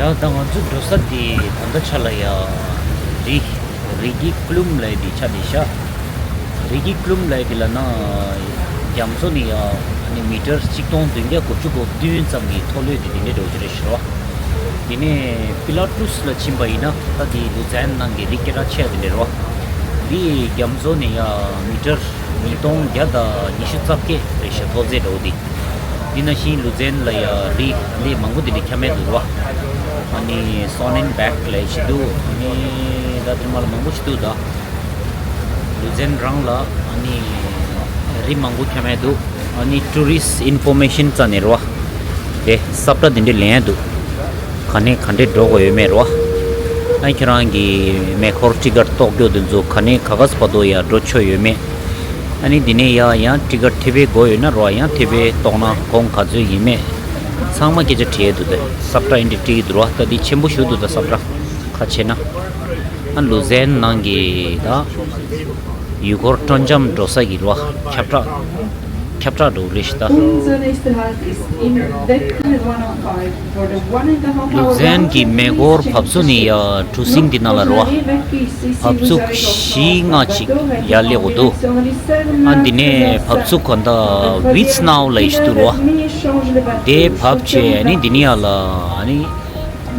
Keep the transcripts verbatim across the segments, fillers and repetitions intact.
ཡང་ད་ང་ཚོའི་འགྲོ་ས་དེ་ད་ལྟ་ཆ་ལ་ཡ་རི་རི་གི་ཀླུམ་ལབ་དེ་ཆ་དེ་ཤ། རི་གི་ཀླུམ་ལབ་དེ་ལ་ན་རྒྱ་མཚོ་ནས་ཡ་ཨ་ནི་མི་ཊར་ཆིག་སྟོང་བདུན་བརྒྱ་དགུ་བཅུ་གོ་བདུན་ཙམ་གྱི་མཐོ་ལོས་དེ་དེ་འདྲས་འགྲོ་གི་རེད་ཤག་རོ། དེ་ནས་པི་ལ་ཏུས་ལ་ཕྱིན་པ་ཡིན་ན་ད་དེ་ལུ་ཛན་ནང་གི་རི་སྐད་གྲགས་ཆེ་དེ་འདྲས་རོ། དེ་རྒྱ་མཚོ་ནས་ཡ་མི་ཊར་ཉིས་སྟོང་བརྒྱ་དང་ཉི་ཤུ་རྩ་བརྒྱད་རེད་ཤག་མཐོ་ཚད་འགྲོ་དེ། འདི་ནང་བཞིན་ལུ་ཛན་ལ་ཡ་རི་འདི་མང་པོ་འདི་འདྲ་ཁྱབ་མེད་འདུག་རོ། ཨ་ནི་སོན་ཨེན་བེག་ལབ་ཞིག་འདུག་ཨ་ནི་ད་དེ་མ་ལ་མང་པོ་ཞིག་འདུག་ད་ལུ་ཛན་རང་ལ་ཨ་ནི་རི་མང་པོ་ཁྱབ་མེད་འདུག་ཨ་ནི་ཊུ་རི་སི་ཊི་ཨིན་ཕོར་མེ་ཤན་རྩ་ནས་རོ། དེ་སབ་ཏྲ་འདི་འདྲ་ལེན་ཡ་འདུག་ག་ནས་ག་འདྲས་འགྲོ་དགོས་ཡོད་མེད་རོ། ཨ་ཁྱེད་རང་གི་མེ་འཁོར་ཊི་ཀཊ་གཏོགས་རྒྱུ་འདི་ཚོ་ག་ནས་ག་ག་ས་བར་དུ་ཡ་འགྲོ་ཆོག་ཡོད་མེད། ཨ་ནི་འདི་ནས་ཡ་ཡང་ཊི་ཀཊ་ཐེ་བེ་དགོས་ཡོད་ན་རོ་ཡང་ཐེ་བེ་གཏོགས་ན་གོང་ག་ཚོད་ཡིན་མེད། ཚང་མ་སྐད་ཆ་དྲིས་ཡ་འདུག་དེ་སབ་ཏྲ་འདི་འདྲ་བྲིས་འདུག་རོ། ད་འདི་ཆེན་པོ་ཞིག་འདུག་ད་སབ་ཏྲ་ཁ་ཕྱེ་ན། ཨ་ལུ་ཛན་ནང་གི་ད་ཡུལ་སྐོར་སྤྲོ་འཆམ་འགྲོ་ས་གི་རོ་ཁྱབ་བསྒྲགས། ཁྱབ་བསྒྲགས་འགྲོ་རེད་ཤག་ད། Unser nächster Halt ist in Wecken one oh five for the one and a half hour ལུ་ཛན་གྱི་མེ་འཁོར་བབས་ཚུགས་ནས་ཡ་གྲུ་གཟིངས་འདི་ནང་ལ་རོ། བབས་ཚུགས་བཞི་ལྔ་ཅིག་ཡར་སླེབས་དགོས་འདུག་ཨ་འདི་ནས་བབས་ཚུགས་གོ་ད་ཝིས་ནའོ་ལབ་ཡ་ཞིག་འདུག་རོ། དེ་བབས་བྱས་ཨ་ནི་འདི་ནས་ཡར་ལ་ཨ་ནི་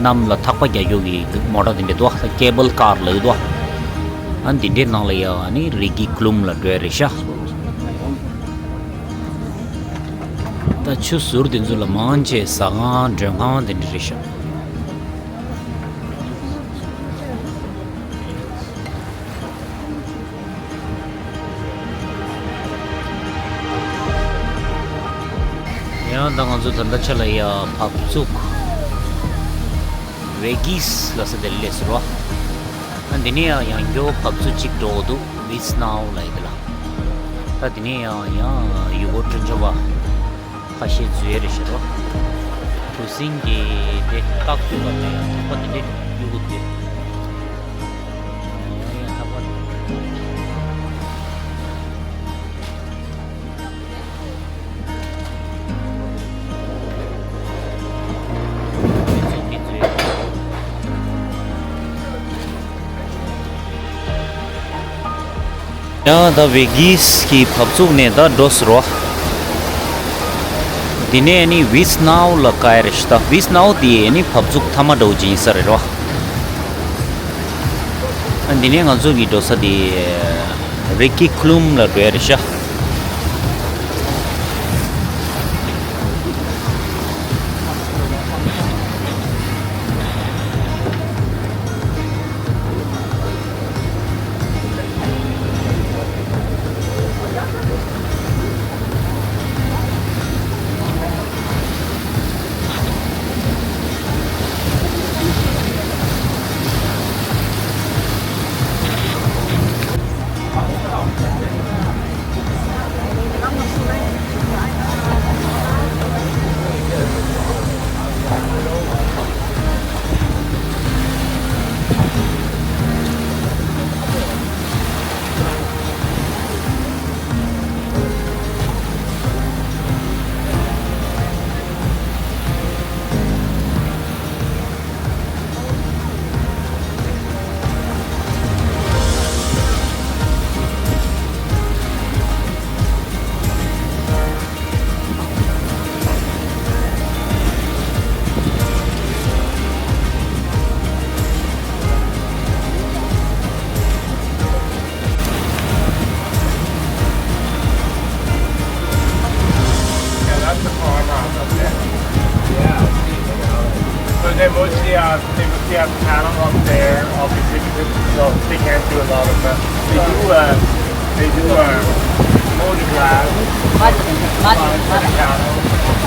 གནམ་ལ་ཐག་པ་རྒྱག་རྒྱུ་གི་མོ་ཊ་འདི་འདྲ་འདུག་ད་ཀེ་བལ་ཀར་ལབ་ཡོད་འདུག་ཨ་འདི་འདྲའི་ནང་ལ་ཡ་ཨ་ནི་རི་གི་ཀླུམ་ལ་འགྲོ་ཡ་རེད་ཤག་ད་ཆུ་ཟུར་དེ་ཚོ་ལ་མང་ཆེ་ཟ་ཁང་མགྲོན་ཁང་དེ་འདྲ་རེད་ཤག་ཡང་ད་ང་ཚོ་ད་ལྟ་ཆ་ལ་ཡ་བབས་ཚུགས་ཝེ་གིས་ལབ་ས་དེར་སླེབས་སོང་རོ། ཨ་འདི་ནས་ཡང་ཡང་སྐྱོ་བབས་ཚུགས་གཅིག་འགྲོ་འདུག་ཝིས་ནའོ་ལབ་ཡ་དེ་ལ། ད་དེ་ནས་ཡང་ཡང་ཡུལ་སྐོར་སྤྲོ་འཆམ་པ་ཁ་ཤས་འཛུལ་ཡ་རེད་ཤག་རོ། གྲུ་གཟིངས་ཀྱི་དེ་བཀག་ཚུགས་པ་དང་ཡང་ཐག་པ་དེ་འདྲས་གཡུག་དགོས་འདུག་ཡང་ཡང་ཐག་པ། ཡང་ད་ཝེ་གིས་ཀྱི་བབས་ཚུགས་ནས་ད་འགྲོ་ཟེར་རོ། འདི་ནས་ནི་ཝིས་ནའོ་ལ་ཀ་ཡ་རེ་ཤི་ད་ཝིས་ནའོ་དེ་ནི་བབས་ཚུགས་མཐའ་མ་འགྲོ་ཅིག་ཡིན་ས་རེད་རོ། ཨ་འདི་ནས་ང་ཚོ་གི་འགྲོ་ས་དེ་རི་གི་ཀླུམ་ལ་འགྲོ་ཡ་རེད་ཤག Yeah, that's the farmhouse up there. Yeah. So they mostly, uh, they mostly have cattle up there, obviously, because, you know, they can't do a lot of, uh, they do, uh, they do, uh, mow the grass, uh, for the cattle,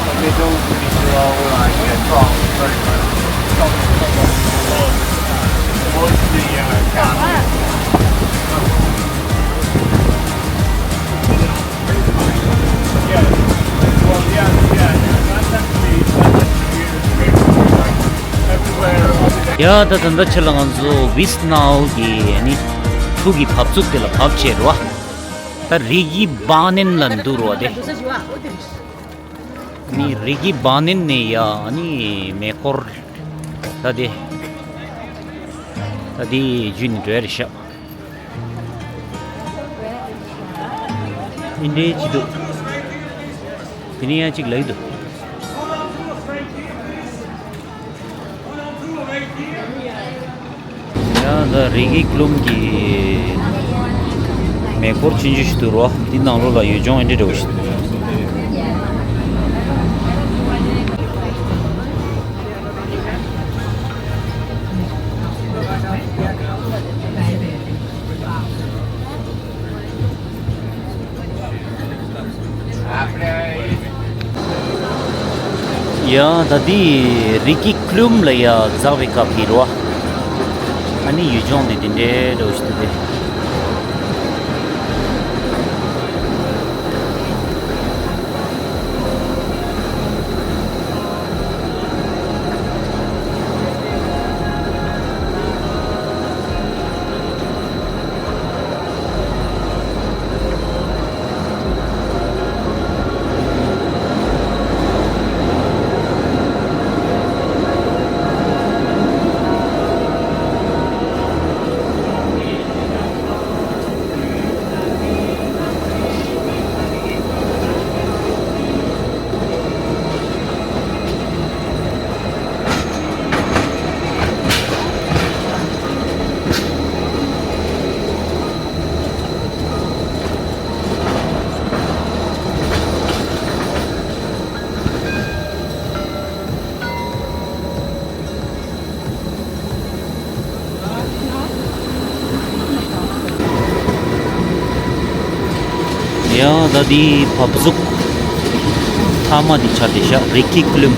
but they don't really grow, like, uh, crops very much. So, mostly, uh, cattle. ཡ་ད་ད་ད་ཆ་ལ་ང་ཚོ་ཝིས་ནའོ་གི་ནི་ཐུག་གི་བབས་ཚུགས་དེ་ལ་བབས་བྱས་རོ། ད་རི་གི་བང་ནན་ལ་འདུག་རོ་དེ། ནི་རི་གི་བང་ནན་ནས་ཡ་ནི་མེ་འཁོར། ད་དེ། ད་དེ་རྒྱུད་ནས་འགྲོ་ཡ་རེད་ཤག་འདི་འདྲའི་ཅི་འདུག་དེ་ནས་ཡང་གཅིག་ལ་ཡི་འདུག་ཡང་ད་རི་གི་ཀླུམ་གྱི་མེ་འཁོར་ཆུང་ཆུང་ཞིག་འདུག་རོ། འདི་ནང་ལོགས་ལ་ཡུལ་ལྗོངས་ཨེ་འདྲ་འདྲ་བོ་ཞིག་འདུག་ཡང་ད་འདི་རི་གི་ཀླུམ་ལ་ཡ་འཛེགས་པའི་སྐབས་ཀྱི་རོ། ཨ་ནི་ཡུལ་ལྗོངས་འདི་འདི་འདྲའི་འདྲ་བོ་ཞིག་འདུག་སྟེ། ཡང་ད་འདི་བབས་ཚུགས་མཐའ་མ་འདི་ཆགས་བསྡད་ཤག་རི་གི་ཀླུམ།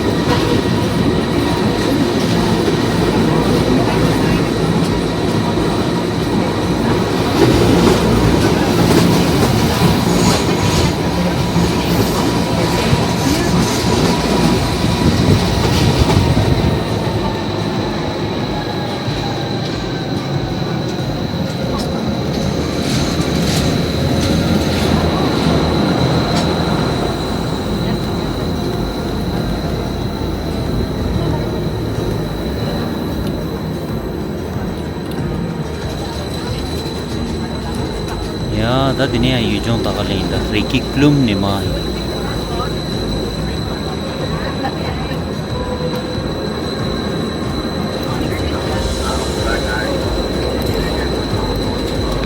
ཡ། ད་འདི་ནས་ཡང་ཡུལ་ལྗོངས་ད་ག་ལེན་ཡིན། ད་རི་གི་ཀླུམ་ནས་མར་ཡིན།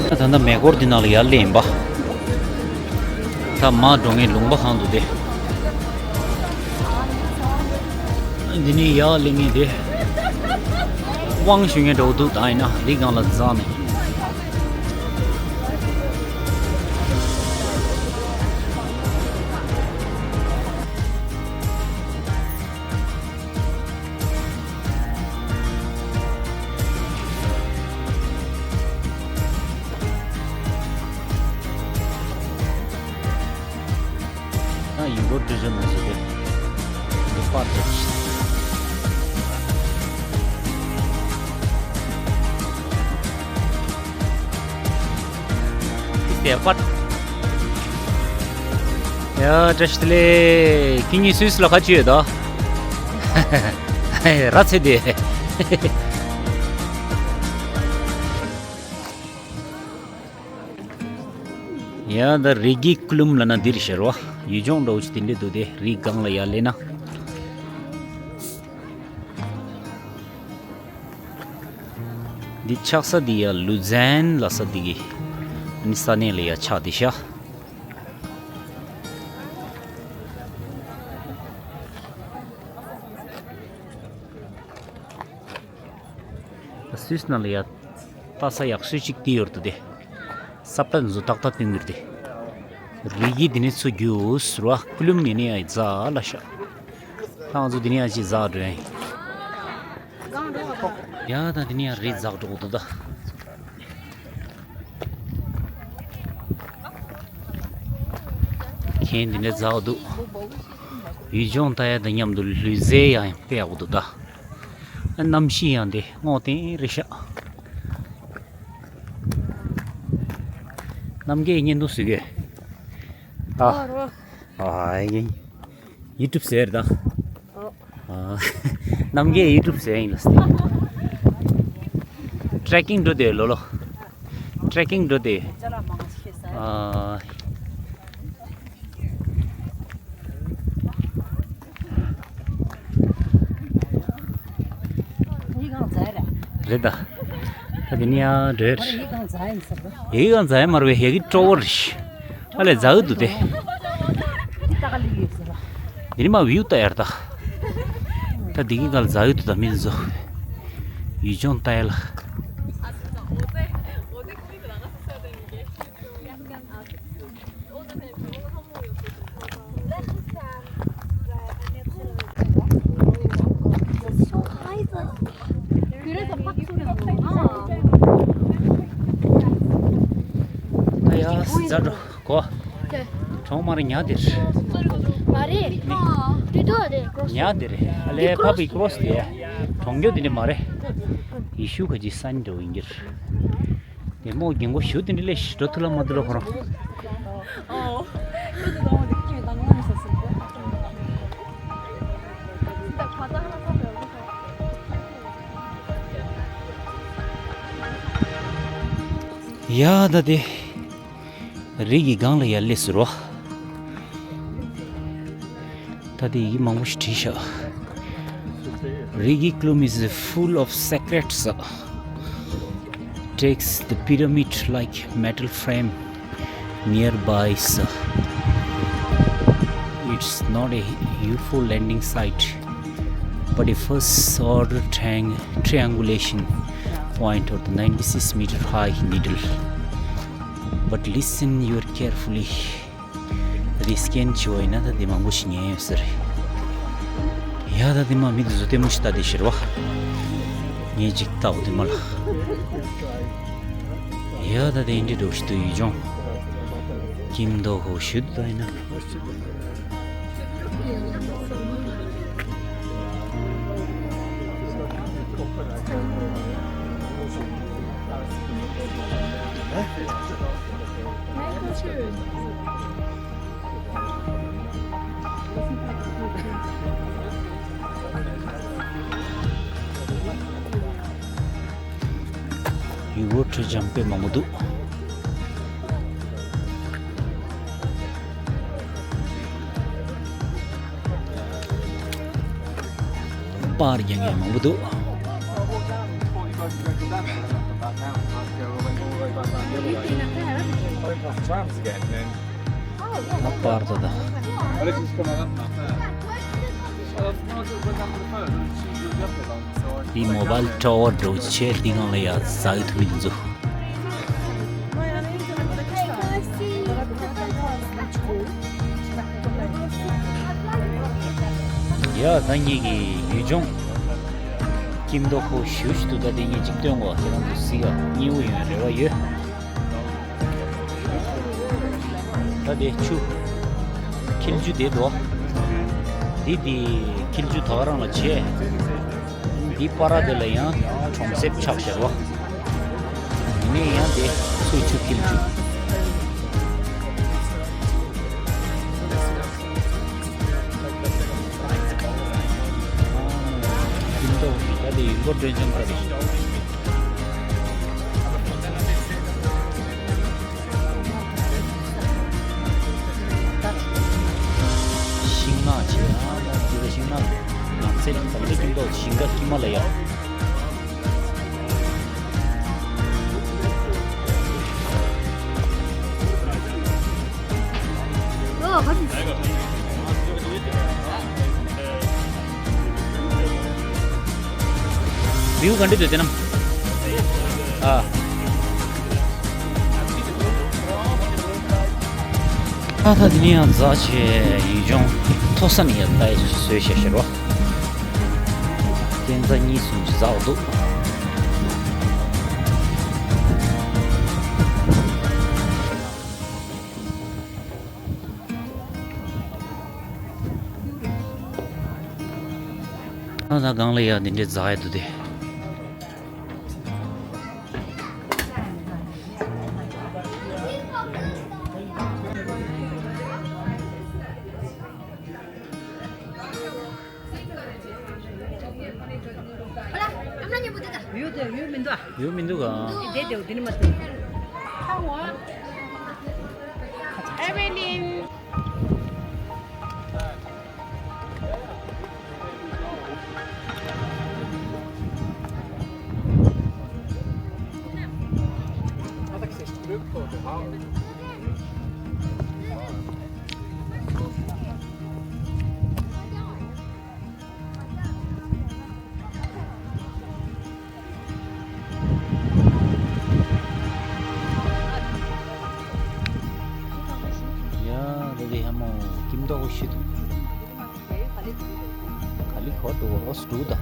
ད་ལྟ་མེ་འཁོར་འདི་ནང་ལ་ཡར་སླེབས་ཡིན་པ། ད་མར་འགྲོ་མཁན་ལུང་པ་གང་འདུག་སྟེ། འདི་ནས་ཡར་སླེབས་མཁན་དེ། དབང་ཞུ་མཁན་འདྲ་བོ་འདུག་ད་ཡིན་ན་རི་སྒང་ལ་འཛེགས་ནས། ད་ཡིན་སྐོར་འདྲི་རྒྱུ་མི་བྱེད་དེ། འདི་པར་འདྲ་ཞིག་དེ་པར། ཡ། བཀྲ་ཤིས་བདེ་ལེགས། ཁྱེད་གཉིས་སུད་སི་ལ་ག་ཅི་ཡོད་ད། ར་ཚེ་དེ། ཡ། ད་རི་གི་ཀླུམ་ལབ་ན་འདིར་ཤར་བ། ཡུལ་ལྗོངས་འདྲ་བོ་ཞིག་དེ་འདྲས་འདུག་སྟེ། རི་སྒང་ལ་ཡར་སླེབས་ན། འདི་ཆགས་ས་འདི་ཡ་ལུ་ཛན་ལབ་ས་འདི་གི་ཨ་ནི་ས་གནས་ལ་ཡ་ཆགས་བསྡད་ཤག་སུད་སི་ནང་ལ་ཡ་ལྟ་ས་ཡག་ཤོས་ཅིག་དེ་ཡོད་འདུག་སྟེ། ས་བཀྲ་འདི་ཚོ་ཏག་ཏག་བསྟན་གྱི་རེད་དེ། རི་གི་འདི་ནས་ཚུར་རྒྱུགས་ཟེར་བ། ཀླུམ་ཡིན་ནའི་ཡ་འཛེགས་ལབ་ཤག་ད་ང་ཚོ་འདི་ནས་ཡ་ཅིག་འཛེགས་འགྲོ་ཡ་ཡིན། ཡ། ད་འདི་ནས་ཡ་རི་འཛེགས་འགྲོ་གི་འདུག་ད། གན་འདི་འདྲ་འཛེགས་འདུག་ཡུལ་ལྗོངས་ལྟ་ཡ་དང་མཉམ་དུ་ལུས་རྩལ་ཡང་སྤེལ་ཡག་པོ་འདུག་ད། གནམ་གཤིས་ཡང་དེ་སྔོ་ལྟེང་རེད་ཤག་གནམ་གྱི་བརྙན་ཐུང་བཟོ་གི། ཨ། ཨོ་རོ། ཨ་ཡིན། ཡུ་ཊུབ་ཟེར་ད། ཨོ། ཨ། རྣམ་རྒྱལ་ཡུ་ཊུབ་ཟེར་ཡིན་ལ་སྟེ། ཊྲེ་ཀིང་འགྲོ་དེ་ལོ་ལོ། ཊྲེ་ཀིང་འགྲོ་དེ། ཨ། རེད་ད། ད་དེ་ནི་ཡང་འགྲོ་ཡ་རེད། ཡ་གི་གང་ཛ་ཡ་མ་རེད་པས། ཡ་གི་ཀྲོ་བོ་རེད། ཨ་ལས་ཛ་གི་འདུག་སྟེ། འདི་ནི་མ་བིའུ་ལྟ་ཡར་ད། ད་འདི་གི་ག་ལ་ཛ་གི་འདུག་ད་མི་ཚོ། ཡུལ་ལྗོངས་ལྟ་ཡ་ལ། ད་ཡ་ཟ་འགྲོ་གོ། གྲོང་མ་རེད་ཉག་དེར། མ་རེད། འདི་དོ་རེད། ཉག་དེ་རེད། ཨ་ལས་འདི་ཕ་བི་ཀྲོ་སི་དེ། གྲོང་ཁྱེར་དེ་འདྲ་མ་རེད། ཡེ་ཤུ་ཁ་ཅིག་ས་ནི་འདྲ་བོ་ཡིན་གྱི་རེད། དེ་མོ་རྒན་གོག་ཞུ་དེ་འདྲ་ལས་ཤི་འགྲོ་ཐུབ་ལ་མ་ཐུབ་ལ་ཁོ་རང་། ཨོ། ཡ་ད་དེ། རི་གི་སྒང་ལ་ཡར་སླེབས་ཟེར་བ། ད་དེ་ཡི་གེ་མང་པོ་ཞིག་བྲིས་ཤག Rigi Klum is full of secrets. Takes the pyramid-like metal frame nearby, so it's not a useful landing site, but a first-order triang- triangulation point of the ninety-six meter high needle. But listen your carefully. ད་དེ་སི་ཀེན་བྱས་པ་ཡིན་ན་ད་དེ་མང་པོ་ཞིག་ཉན་ཡོད་ས་རེད། ཡ་ད་དེ་མ་མི་དེ་ཚོ་ལྟད་མོ་ཞིག་ལྟ་དེ་ཤི་རེད་པ། ངས་ཅིག་ལྟ་འོ་དེ་མ་ལ། ཡ་ད་དེ་འདྲ་འགྲོ་ཞིག་ཏུ་ཡུལ་ལྗོངས། ཀིམ་དོ་ཧོ་ཞུ་ད་ཡིན་ན། ཡུལ་སྐོར་ཁྲོད་འཇམ་དཔལ་མང་པོ་འདུག་པར་རྒྱག་མཁན་མང་པོ་འདུག་ད་པར་ད་ད། འདི་མོ་བཱལ་ཊ་ཝར་འདྲ་བོ་ཆེ་འདི་སྒང་ལ་ཡ་ཟ་གི་ཐུབ་མི་འདུག་ཡ་ད་ངེད་ཀྱི་ཡུལ་ལྗོངས་ཀིམ་དོ་ཧོ་ཞུ་ཞུ་དུ་ད་དེ་ངས་ཅིག་སྟོན་གོ། ཁྱེད་རང་ཚོ་གཟིགས་ཡ་སྙན་པོ་ཡོང་རེ་བ་ཡོད། ད་དེ་ཆུ། འཁྱིལ་ཆུ་དེ་འདུག་འདི་དེ་འཁྱིལ་ཆུ་ད་ག་རང་ལ་བྱས། འདི་པ་ར་དེ་ལ་ཡང་གྲོང་གསེབ་ཆགས་བཞག་པ། ཡིན་ནའི་ཡང་དེ་ཚུར་ཆུ་འཁྱིལ་ཆུ། འཁྱིལ་ཐོག་ད་དེ་ཡིན་པོ་སྤྲོད་འཇམ་ཁ་རེད། ཤིང་ནགས་ཆེ་ཡང་ཡང་དེ་ལ་ཤིང་ནགས་ནགས་ཚལ་དང་ལས་ཀྱི་མདོག་ཤིང་ཀ་དཀྱིལ་མ་ལ་ཡ། ཨོ་ག་རེ། བིའུ་ག་འདྲ་འདུག་དེ་ནམ། ཨ། ཨ་ད་དེ་ནས་ཡང་རྫ་ཆེ་ཡུལ་ལྗོངས་མཐོ་ས་ནས་ཡར་ལྟ་ཡ་བཟོས་བྱས་ཤར་བ། སྐས་འཛེག་གཉིས་གསུམ་ཅིག་འཛེག་འདུག་ཨ་ད་སྒང་ལ་ཡ་འདི་འདྲའི་འཛེག་ཡ་འདུག་སྟེ། ཡོད་དེ་ཡོད་མི་འདུག་ཡོད་མི་འདུག་ག་དེ་དེ་དེ་འདི་ནི་མ་ཐུབ། ཨེ་ཝེ་ལིན། ཡ་ད་དེ་ཧ་མོ་ཀིམ་ཏོག་ཤི་ཏུ། ག་ལི་གོ་ཏོ་རོ་སི་ཏུ་ད།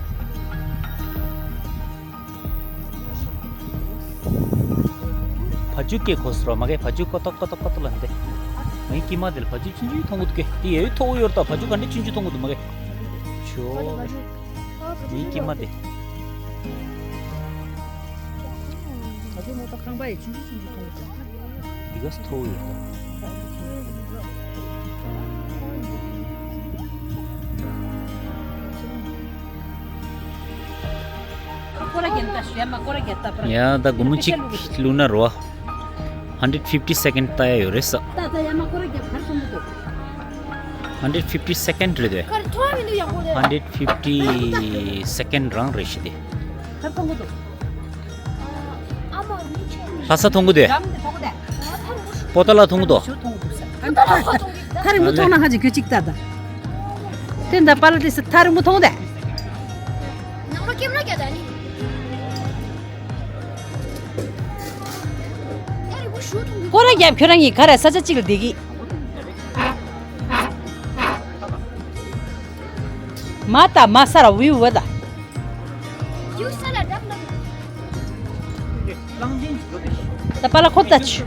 བ་ཅུ་ཀེ་གོ་སི་རོ་མ་གེ་བ་ཅུ་ཀོ་ཏོ་ཀོ་ཏོ་ཀོ་ཏོ་ལ་འདེ། ངའི་ཀི་མ་དེ་ལ་བ་ཅུ་ཆུང་ཆུང་མཐོང་གི་འདུག་གེ་དེ་ཡའི་ཐོག་ཡོར་ད་བ་ཅུ་ག་འདྲ་ཆུང་ཆུང་མཐོང་གི་འདུག་མ་གེ་ཆོ། ངའི་ཀི་མ་དེ། ཁང་པ་ཡི་ཆུང་ཆུང་ཆུང་ཆུང་མཐོང་གི་འདུག་འདི་ག་སི་ཐོག་ཡོད་ད། ཡ་ད་སྒོར་མོ་གཅིག་བླུགས་ན་རོ། hundred fifty second ལྟ་ཡ་ཡོད་རེད་ས། hundred fifty second རེད་དེ། hundred fifty second རང་རེད་ཤི་དེ། ལྷ་ས་མཐོང་གི་དེ། པོ་ཏ་ལ་མཐོང་གི་དོ། ཐ་རིང་པོ་མཐོང་ན་ཧ་ཅང་གི་གཅིག་ལྟ་ད། དེ་འདྲ་པ་ལ་དེ་སི་ཐ་རིང་པོ་མཐོང་དེ། ནང་ལོ་ཀེམ་ར་རྒྱག་ད་ནི། ཐ་རིང་པོ་ཞུ་མཐོང་གི། སྐོར་ར་རྒྱབ་ཁྱོད་རང་གིས་ག་རེ་ས་ཆ་གཅིག་ལ་བསྡད་ཀི། མ་ད་མ་ས་ར་ཝིའུ་ཝ་ད། ད་པ་ལ་ཁོ་ད་ཆུ།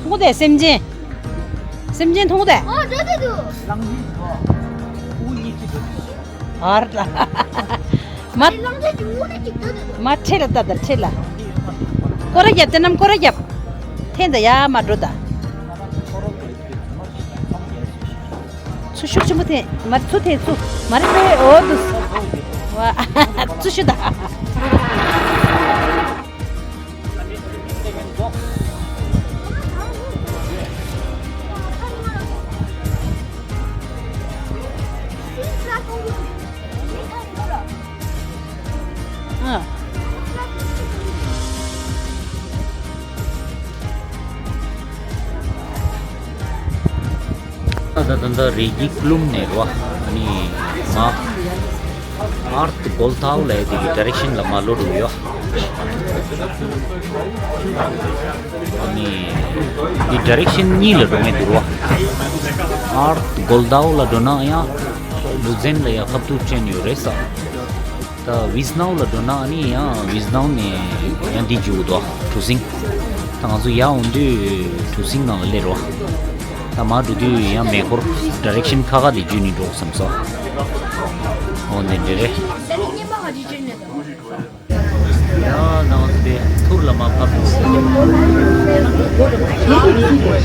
མཐོང་དེ་སེམས་ཅན། སེམས་ཅན་མཐོང་དེ། ཨར་ལ། མ། མ་ཁྲེལ་ལ་ད་ད་ཁྲེལ་ལ། སྐོར་ར་རྒྱབ་དེ་རྣམས་སྐོར་ར་རྒྱབ། འཐེན་ད་ཡ་མ་འགྲོ་ད། ཚུ་ཤུགས་ཆེན་པོ་འཐེན། མ་རེད་ཚུ་འཐེན་ཚུ། མ་རེད་པས་འོ་དུ། ཚུ་ཤུ་ད། ད་ད་ད་རི་གི་ཀླུམ་ནས་རོ། ཨ་ནི་མ། ཨར་ཐི་གོལ་ཐའོ་ལ་ཡ་དེ་གི་ཌི་རེག་ཤན་ལ་མ་ལོ་རུ་ཡོ། ཨ་ནི་འདི་ཌི་རེག་ཤན་གཉིས་ལ་འགྲོ་ངེས་འདུག་རོ། ཨར་ཐི་གོལ་ཐའོ་ལ་འགྲོ་ན་ཡང་ལུ་ཛན་ལ་ཡ་ཁབ་ཏུ་ཅན་ཡོད་རེད་ས། ད་ཝིས་ནའོ་ལ་འགྲོ་ན་ཨ་ནི་ཡང་ཝིས་ནའོ་ནས་ཡང་འདི་འཇུག་དོ་གྲུ་གཟིངས། ད་ང་ཚོ་ཡར་འོང་དུས་གྲུ་གཟིངས་ནང་ལ་སླེབས་རོ། ད་མར་འགྲོ་དུས་ཡང་མེ་འཁོར་ཌི་རེག་ཤན་ཁ་ཁ་དེ་བརྒྱུད་ནས་འགྲོ་དགོས་བསམ་སོང་། འོ་འདི་འདྲ་རེད། ཡང་ནང་དེ་ཐུར་ལ་མ་ཕབ་འདུག Liebe Ziegel,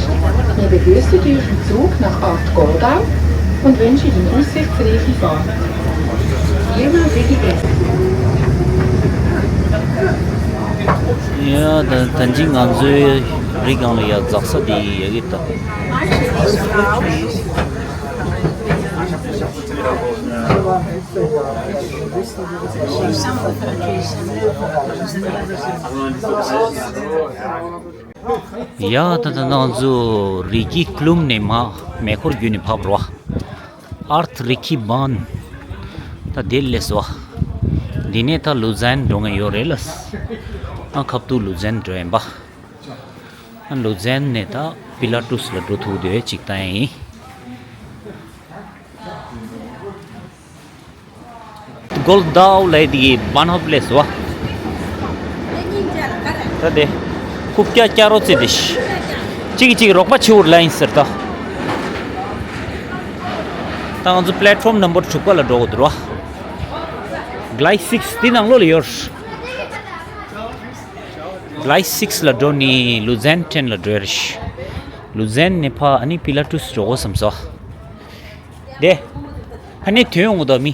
wir begrüßen dich im Zug nach Ort Goldau und wünschen Ihnen aussichtsreiche Fahrt. Firma Ziegel. ཡང་ད་ད་ཅི་ང་ཚོའི་རི་སྒང་ལ་ཡ་འཛེག་ས་དེ་ཡ་གི་ད། ཡ་ད་ད་ང་ཚོ་རི་གི་ཀླུམ་ནས་མ་མེ་འཁོར་བརྒྱུད་ནས་བབས་རོ། ཨར་ཐི་རི་ཁི་བཱན། ད་དེ་ལས་སོ། འདི་ནས་ད་ལུ་ཛན་འགྲོ་ངེས་ཡོད་རེད་ལ། ཨ་ཁབ་ཏུ་ལུ་ཛན་འགྲོ་ཡིན་པ། ཨ་ལུ་ཛན་ནས་ད་པི་ལ་ཏུས་ལ་འགྲོ་ཐུབ་དེ་ཅིག་ད་ཡིན། གོལ་ཌའོ་ལའི་དེ་གི་བཱན་ཧོབ་ལས་སོ། ད་དེ་ཁུག་ཀྱ་ཀྱ་རོ་ཙི་དེ་ཤི། གཅིག་གཅིག་རོགས་པ་ཆེ་བོར་ལ་ཡིན་ཟེར་ད། ད་ང་ཚོ་པི་ལེཊ་ཕོམ་ནམ་བར་དྲུག་པ་ལ་འགྲོ་དགོས་འདུག་རོ། གླའི་སིགས་དེ་ནང་ལོགས་ལ་ཡོད། གླའི་སིགས་ལ་འགྲོ་ནི་ལུ་ཛན་ཊེན་ལ་འགྲོ་ཡ་རེད། ལུ་ཛན་ནས་ཕ་ཨ་ནི་པི་ལ་ཏུས་འགྲོ་དགོས་བསམ་སོ། དེ། ཕ་ནས་ཐོན་ཡོང་གི་འདུག་མི།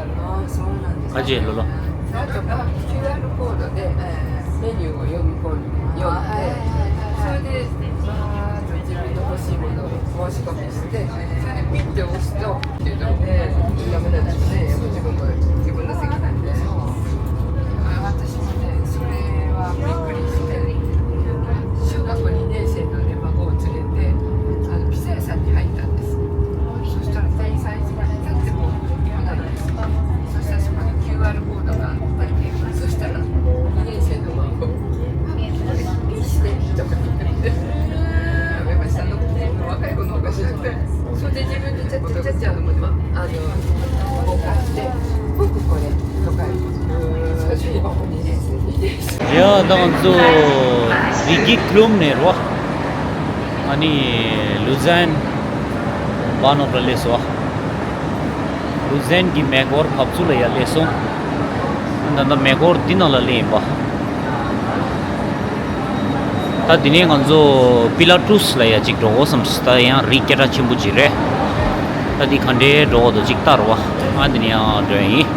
ああ、そうなんですね。 가지, 로, 로. あと、まあ、QR コードで、えー、メニューを読み込ん、読んで、それで、まあ、自分の欲しいものを申し込みして、それでピッて押すと、っていうので、ダメなんですね。自分も、自分の席なんで。あ、私もね、それはびっくりして、小学校にねん生のね、孫を連れて、あの、ピザ屋さんに入ったんです。そしたら店員さんいつまで経っても来ないんです。そしたらそこに QR コードがあって、そしたらにねん生の孫、「あ、これピッして」とか言って、やめました。若い子のおかしい。それで自分でちゃっちゃちゃっちゃ、あの、もう買って、「僕これ」とか言って。 ཡ་ད་ང་ཚོ་རི་གི་ཀླུམ་ནས་རོ། ཨ་ནི་ལུ་ཛན་བ་ནོག་ལ་སླེབས་སོ། ལུ་ཛན་གྱི་མེ་འཁོར་བབས་ཚུགས་ལ་ཡ་སླེབས་སོང་། ད་ལྟ་མེ་འཁོར་འདི་ནང་ལ་སླེབས་ཡིན་པ། ད་འདི་ནས་ང་ཚོ་པི་ལ་ཊུས་ལ་ཡ་གཅིག་འགྲོ་དགོས་བསམ། ད་ཡང་རི་སྐད་གྲགས་ཆེན་པོ་གཅིག་རེད། ད་འདི་ག་འདྲའི་འགྲོ་དགོས་འདུག་གཅིག་ལྟ་རོགས། ང་འདི་ནས་ཡང་འགྲོ་ཡིན།